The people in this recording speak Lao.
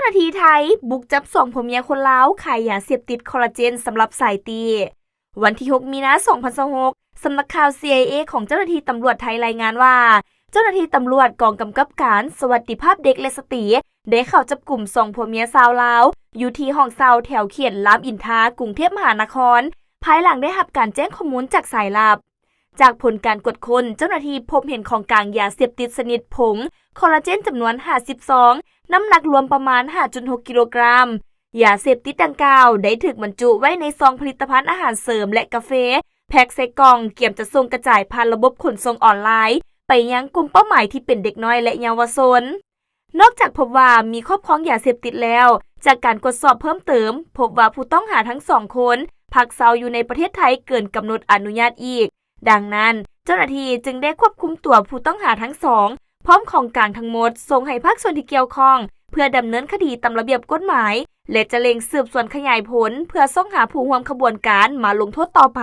າທີ່ໄທບຸກຈັບສອງຜົວເມຍຄົນລາວຂາຍຢາເສບຕິດຄໍລາເຈນສຳລັບສາຍເຕຍ. ວັນທີຫົກ ມີນາ ສອງພັນຊາວຫົກ ສຳນັກຂ່າວ ຊີໄອເອ ຂອງເຈົ້າໜ້າທີ່ຕຳຫຼວດໄທລາຍງານວ່າ ເຈົ້າໜ້າທີ່ຕຳຫຼວດກອງກຳກັບການສະຫວັດດີພາບເດັກ ແລະ ສະຕີ ໄດ້ເຂົ້າຈັບກຸມສອງຜົວເມຍຊາວລາວ ຢູ່ທີ່ຫ້ອງເຊົ່າແຖວເຂດລາມອິນທາ ກຸງເທບມະຫານະຄອນ ພາຍຫຼັງໄດ້ຮັບການແຈ້ງຂໍ້ມູນຈາກສາຍລັບ. ຈາກຜົນການກວດຄົ້ນ, ເຈົ້າໜ້າທີ່ພົບເຫັນຂອງກາງຢາເສບຕິດຊະນິດຜົງຄໍລາເຈນຈຳນວນຫ້າສິບຊອງ, ນ້ຳໜັກລວມປະມານຫ້າຈຸດຫົກກິໂລກຣາມ. ຢາເສບຕິດດັ່ງກ່າວໄດ້ຖືກບັນຈຸໄວ້ໃນຊອງຜະລິດຕະພັນອາຫານເສີມ ແລະ ກາເຟ, ແພັກໃສ່ກ່ອງ, ກຽມຈະສົ່ງກະຈາຍຜ່ານລະບົບຂົນສົ່ງອອນລາຍໄປຍັງກຸ່ມເປົ້າໝາຍທີ່ເປັນເດັກນ້ອຍ ແລະ ເຍົາວະຊົນ. ນອກຈາກພົບວ່າມີຄອບຄອງຢາເສບຕິດແລ້ວ, ຈາກການກວດສອບເພີ່ມເຕີມ, ພົບວ່າຜູ້ຕ້ອງຫາທັງສອງຄົນພັກເຊົາຢູ່ໃນປະເທດໄທເກີນກຳນົດອະນຸຍາດອີກ. ດັ່ງນັ້ນ, ເຈົ້າໜ້າທີ່ຈຶ່ງໄດ້ຄວບຄຸມຕົວຜູ້ຕ້ອງຫາທັງສອງ ພ້ອມຂອງກາງທັງໝົດ ສົ່ງໃຫ້ພາກສ່ວນທີ່ກ່ຽວຂ້ອງ ເພື່ອດຳເນີນຄະດີຕາມລະບຽບກົດໝາຍ ແລະ ຈະເລັ່ງສືບສວນຂະຫຍາຍຜົນ ເພື່ອຊອກຫາຜູ້ຮ່ວມຂະບວນການມາລົງໂທດຕໍ່ໄປ.